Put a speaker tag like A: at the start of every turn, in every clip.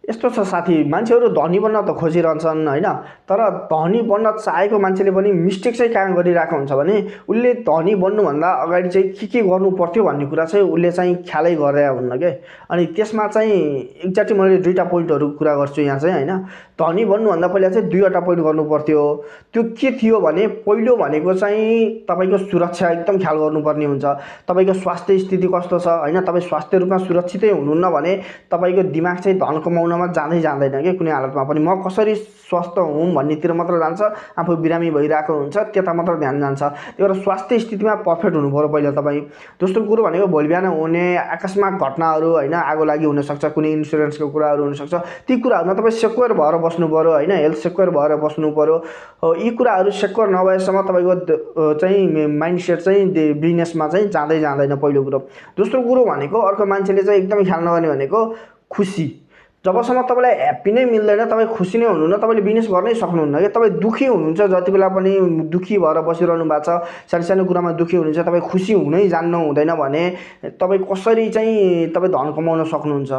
A: यस्तो छ साथी, मान्छेहरू धनी बन्न त खोजिरहन्छन् होइन, तर धनी बन्न चाहेको मान्छेले पनि मिस्टेक चाहिँ कहाँ गरिरहेको हुन्छ भने उसले धनी बन्नुभन्दा अगाडि चाहिँ के गर्नु पर्थ्यो भन्ने कुरा चाहिँ उसले चाहिँ ख्यालै गरेर हुन्न के। अनि त्यसमा चाहिँ एक्ज्याक्टली मैले दुईवटा पोइन्टहरू कुरा गर्छु यहाँ चाहिँ होइन। धनी बन्नुभन्दा पहिला चाहिँ दुईवटा पोइन्ट गर्नु पर्थ्यो। त्यो के थियो भने पहिलो भनेको चाहिँ तपाईँको सुरक्षा एकदम ख्याल गर्नुपर्ने हुन्छ। तपाईँको स्वास्थ्य स्थिति कस्तो छ होइन, तपाईँ स्वास्थ्य रूपमा सुरक्षितै हुनुहुन्न भने तपाईँको दिमाग चाहिँ धन कमाउनमा जाँदैन कि कुनै हालतमा पनि। म कसरी स्वस्थ हुँ भन्नेतिर मात्र जान्छ, आफू बिरामी भइरहेको हुन्छ त्यता मात्र ध्यान जान्छ। त्यही भएर स्वास्थ्य स्थितिमा पर्फेक्ट हुनु पऱ्यो पहिला तपाईँ। दोस्रो कुरो भनेको भोलि बिहान हुने आकस्मिक घटनाहरू होइन, आगो लागि हुनसक्छ, कुनै इन्सुरेन्सको कुराहरू हुनसक्छ, ती कुराहरूमा तपाईँ सेक्योर भएर बस्नु पऱ्यो होइन, हेल्थ सेक्योर भएर बस्नु पऱ्यो। यी कुराहरू सेक्योर नभएसम्म तपाईँको चाहिँ माइन्डसेट चाहिँ बिजनेसमा चाहिँ जाँदैन पहिलो कुरो। दोस्रो कुरो भनेको अर्को मान्छेले चाहिँ एकदमै ख्याल नगर्ने भनेको खुसी। जबसम्म तपाईँलाई ह्याप्पी नै मिल्दैन, तपाईँ खुसी नै हुनुहुन्न, तपाईँले बिजनेस गर्नै सक्नुहुन्न कि। तपाईँ दुःखी हुनुहुन्छ, जति बेला पनि दुःखी भएर बसिरहनु भएको छ, सानो सानो कुरामा दुःखी हुनुहुन्छ, तपाईँ खुसी हुनै जान्नु हुँदैन भने तपाईँ कसरी चाहिँ तपाईँ धन कमाउन सक्नुहुन्छ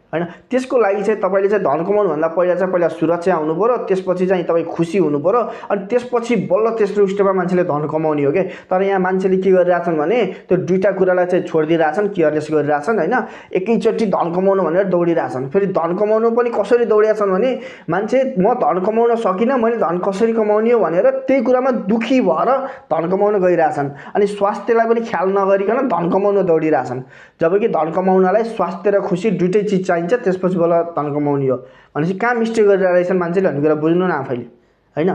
A: होइन। त्यसको लागि चाहिँ तपाईँले चाहिँ धन कमाउनुभन्दा पहिला सुरक्षा हुनु पऱ्यो, त्यसपछि चाहिँ तपाईँ खुसी हुनु पऱ्यो, अनि त्यसपछि बल्ल तेस्रो स्टेपमा मान्छेले धन कमाउने हो क्या। तर यहाँ मान्छेले के गरिरहेछन् भने त्यो दुईवटा कुरालाई चाहिँ छोडिदिइरहेछन्, केयरलेस गरिरहेछन् होइन। एकैचोटि धन कमाउनु भनेर दौडिरहेछन्। फेरि धन कमाउनु पनि कसरी दौडिरहेछन् भने मान्छे म धन कमाउन सकिनँ, मैले धन कसरी कमाउने हो भनेर त्यही कुरामा दुःखी भएर धन कमाउन गइरहेछन्। अनि स्वास्थ्यलाई पनि ख्याल नगरिकन धन कमाउन दौडिरहेछन्। जबकि धन कमाउनलाई स्वास्थ्य र खुसी दुइटै चिज चाहिन्छ, त्यसपछि बल्ल धन कमाउने हो। भनेपछि कहाँ मिस्टेक गरिरहेछन् मान्छेले भन्ने कुरा बुझ्नु न आफैले होइन।